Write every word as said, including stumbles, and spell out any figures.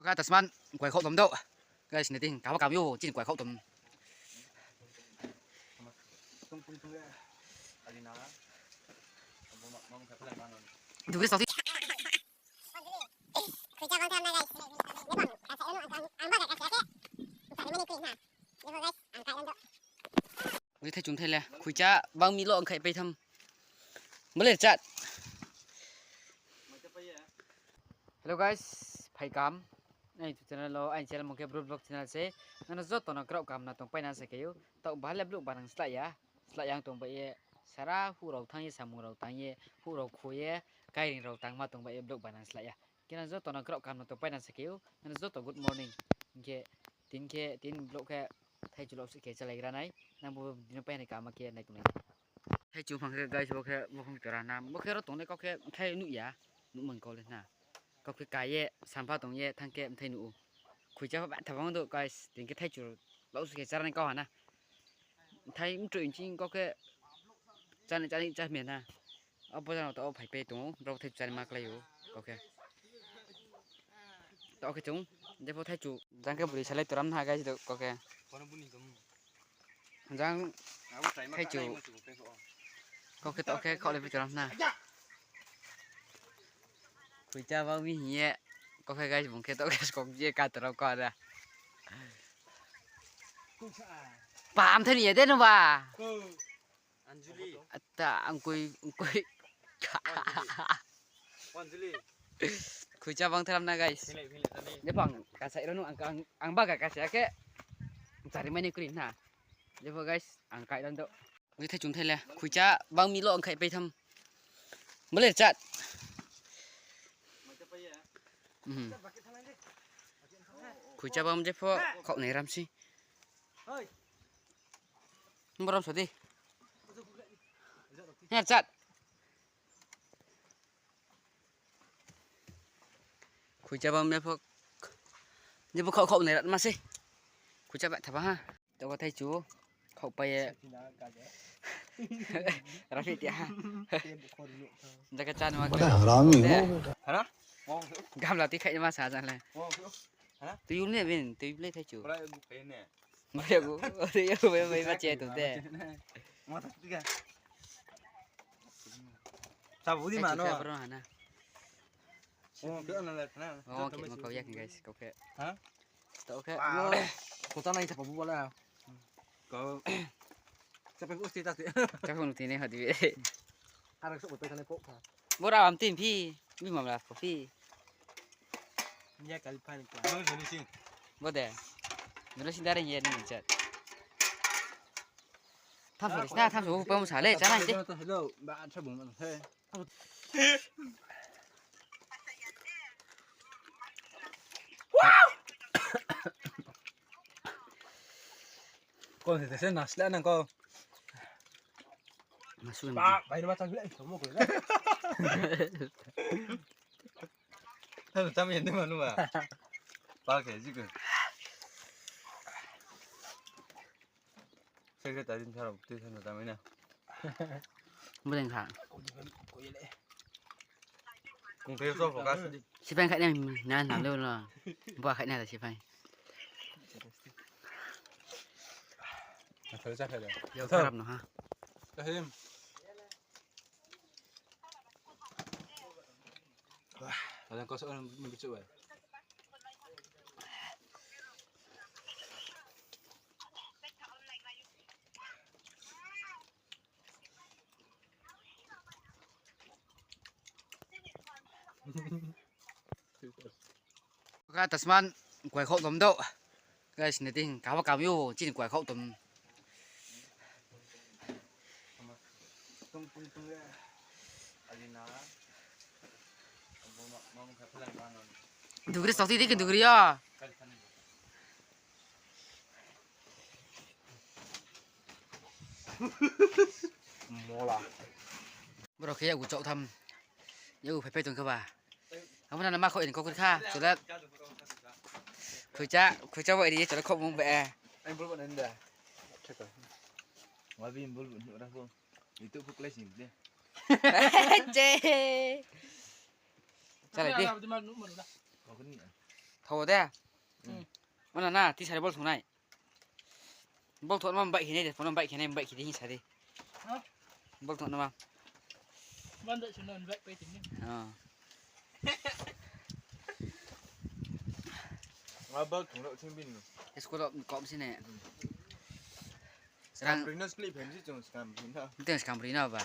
Ka tasman kuai khauh tom dou. Guys, nai di, kaba kam yo, chini kuai khauh tom. Dugri sauti. Ui, thai chung thai le. Khuicha bang mi lo ang khai pai tham. Bole chat. Hello guys, phai kam. Aini YouTube channel lo, aini channel mung khe Bru Vlog channel se. Nano joto no kraoh kaham no tongpai na sa khe ou. Taoh bahai le vlog banang slái ya. Slái ya ang tongbai ye. Sara huh rao thanng ye, samung rao tang ye, huh rao khui ye, kairing rao tangma tongbai ye vlog banang slái ya. Khe nano joto no kraoh kaham no tongpai na sa khe ou. Nano joto good morning. Hing khe, tini khe, tini vlog khe thaichu louh se khe chálaigra nai. Nang bo dino pai nai kama khe nai tongnai. Thaichu phang khe guys, bo khe bokhong tora na. Bo khe ro tongnai kau khe mthai nuh ya. Nuh mang kau le na. Kau khe ka ye, sampha tong ye, thanng khe mthai nuh ou. Khuicha pha ba tha bang do guys, tini khe thaichu louh se khe chá nai kau ha na. Mthai mtroi nching kau khe chá nai, chá nai, chá mi na. Abo jang rao taoh phaipai tong ou, brao thaichu chá nai ma klái ou, kau khe. Taoh khe chung, jepho thaichu, jang khe bri salai toram na guys, do kau khe. Jang thaichu, kau khe taoh khe khaoh le pi toram na. Khuicha bang mi hing ye, kau khe guys, bung khe taoh khe skok ye ka toram kau da. Pam thani ye de no ba. Ata, angkoi, angkoi. Khuicha bang tharam na guys. Jepho ang kasai rao nu ang, ang, ang baga kasai khe. Chari mani kri na. Jepho guys, ang kai rao do. Ui, thai chung thai le. Khuicha bang mi lo ang khai pai tham. Bole chat. Khuicha bang jepho khaoh nai ram si. Borom sadi. Her chat. Khuicha bang jepho, jepho khaoh khaoh nai rat ma se. Khuicha ba tha ba ha. Taoh khe thaichu khaoh pai ye. Rafi ti ha. Jaka chan ma. Gamla ti khai ma sa jan le. Tui yul ne bin, tui yul le thaichu. Bai bu, bai bu, bai bu, bai ma che tu te. Sabu di ma no. Bro hana. Oh, kau ya guys, kau khe. Tau khe. Kau ta nai sabu bala. Kau. Sabu usti ta. Kau nung tini hadi. Arang sok bai ta nai pok kha. Bora am tim phi. Mi mamla pok phi. Nya kali phai ni kla. Bo de. Dulu sing dari ye ni chat. Tham so sna, tham so pa mo sa le, chana de. Hello, ba tham bo mo he. Kon se se nas le nang ko. Masu. Ba, bai ma tham le, mo ko le. Tano tam yen de manu ba. Pa khe ji ko. Secretary ni tharo tui thano tam ina. Boleng kha. Kung khe so focus di. Sipai khai na na na lo lo. Bo khai na sipai. Yo kharap no ha. Kahim. Wah, ada kau seorang ni bicu eh. Ka tasman kuai khauh tom dou. Guys, nai di, kaba kam yo, chini kuai khauh tom. Dugri sauti di ke dugri ya. Mola. Boro khe yagu chouh tham. Yagu phaipai tong khe ba. Abo nana ma khouh ni kokri kha. Chole. Khuicha, khuicha bo iri chole khouh mung be. Ai bol bo nanda. Cheka. Wa bi bol bo ni ora ko. Itu ko klai sing de. Che. Chalai di. Kokri ni. Thao de. Mana na, tisari bol thungnai. Bol thungnai ma bike khe nai de, phone bike khe nai, bike khe di hing sa di. Bol thungnai ma. Bike pai tini. School of kom sini. Rang. Rino split family chung skam rino. Teng skam rino ba.